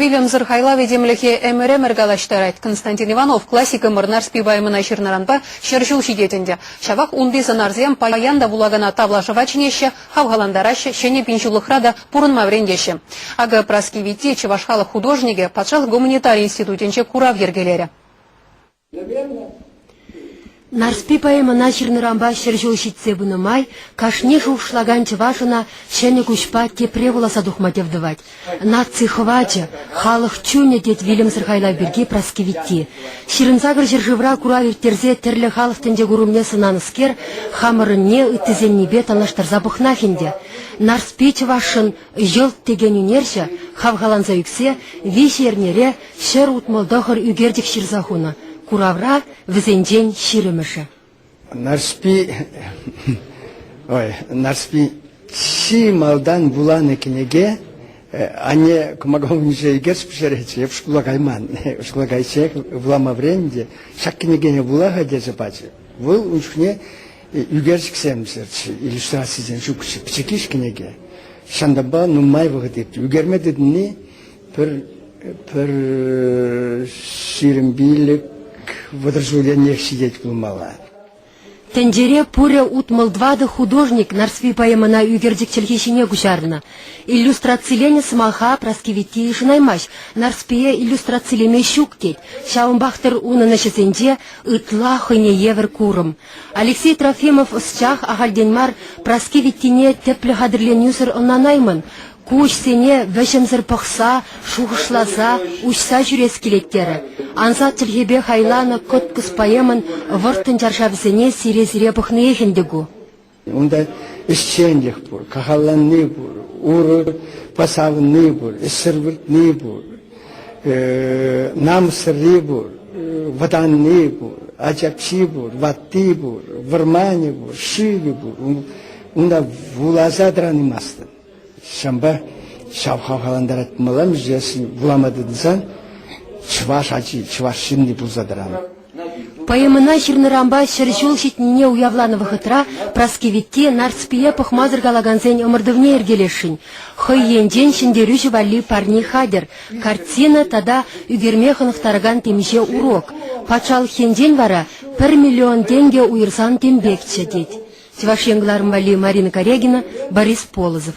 Вилӗмсӗр хайлав этемлӗхе ӗмӗр-ӗмӗр калаҫтарать. Константин Иванов классикӑмӑр Нарспи поэмӑна ҫырнӑранпа 100 ҫул ҫитет ӗнтӗ. Ҫавах унти сӑнарсем паян та вулакана тавлашӑва чӗнеҫҫӗ, хавхалантараҫҫӗ, ҫӗнӗ пинҫуллӑхра та пурӑнма вӗрентеҫҫӗ. Акӑ Праски Витти чӑваш халӑх художникӗ патшалӑх гуманитари институтӗнче курав йӗркелерӗ. Нарспи поэмӑна ҫырнӑранпа 100 ҫул ҫитсе пынӑ май кашни шухӑшлакан чӑваш ӑна ҫӗнӗ куҫпа тепре вуласа тухма тӗв тӑвать. Наци хӑвачӗ, халӑх чунӗ тет вилӗмсӗр хайлав пирки Праски Витти. 28 ҫӗршывра курав ирттерсе тӗрлӗ халӑх тӗнчекурӑмне сӑнанӑскер хамӑрӑнне ыттисеннипе танлаштарса пӑхнах ӗнтӗ. Нарспи чӑвашшӑн йӑлт текен ӳнерҫӗ хавхаланса ӳксе виҫ эрнере 169 ӳкерчӗк ҫырса хунӑ. Куравра вӗсенчен ҫирӗмӗшӗ. Нарспи, ой, Нарспи чи малтан вуланӑ кӗнеке анне кӑмака умӗнче ӳкерчӗк пӗҫеретчӗ. Эп шкула кайман. Шкула кайичченех вулама вӗреннӗ те ҫак кӗнекене вула-ха тесе пачӗ. Вӑл ун чухне ӳкерчӗксемсӗрччӗ, иллюстрацисем ҫукчӗ. Пӗчӗккиш кӗнеке. Ҫантапа нумай вӑхӑт иртрӗ. Ӳкерме тытӑнни пӗр пӗр 25 30 ҫул еннех ҫитет пулмалла. Тӗнчере пурӗ 64 художник Нарспи поэмӑна ӳкерчӗк чӗлхи ҫине куҫарнӑ. Иллюстрациленӗ сӑмаха Праски Витти йышӑнаймасть, Нарспие иллюстрацилеме ҫук тет. Ҫавӑнпах-тӑр унӑн ӗҫӗсенче ытла хӑйне евӗр курӑм. Алексей Трофимов ӑсчах ахальтен мар Праски Виттине тӗплӗ хатӗрленӳсӗр ӑнланаймӑн. Ку ӗҫсене вӗҫӗмсӗр пӑхса, шухӑшласа, уҫса ҫӳрес килет терӗ. Ансат чӗлхепе хайланӑ кӑткӑс поэмӑн вӑрттӑн чаршавӗсене сире-сире пӑхниех ӗнтӗ ку. Унта ӗҫченлӗх пур, кахалланни пур, урӑпа савӑнни пур, ӗҫсӗр выртни пур, намӑссӑрри пур, вӑтанни пур, ачапчи пур, ватти пур, вӑрманӗ пур, шывӗ пур. Унта вуласа тӑранаймастӑн. Ҫавӑнпа ҫав хавхалантарать пулмалла, вулама тытӑнсан чӑваш ачи, чӑваш ҫынни пулса тӑран. Поэмӑна ҫырнӑранпа 100 ҫул ҫитнине уявланӑ вӑхӑтра Праски Витти Нарспие пӑхмасӑр калакансен ӑмӑртӑвне йӗркелесшӗн. Хӑй енчен ҫӗнтерӳҫӗ валли парни хатӗр, картина тата ӳкерме хӑнӑхтаракан темиҫе урок. Патшалӑх енчен вара пӗр миллион тенкӗ уйӑрсан тем пекчӗ, тет. Чӑваш Ен кӑларӑм валли Марина Корягина, Борис Полозов.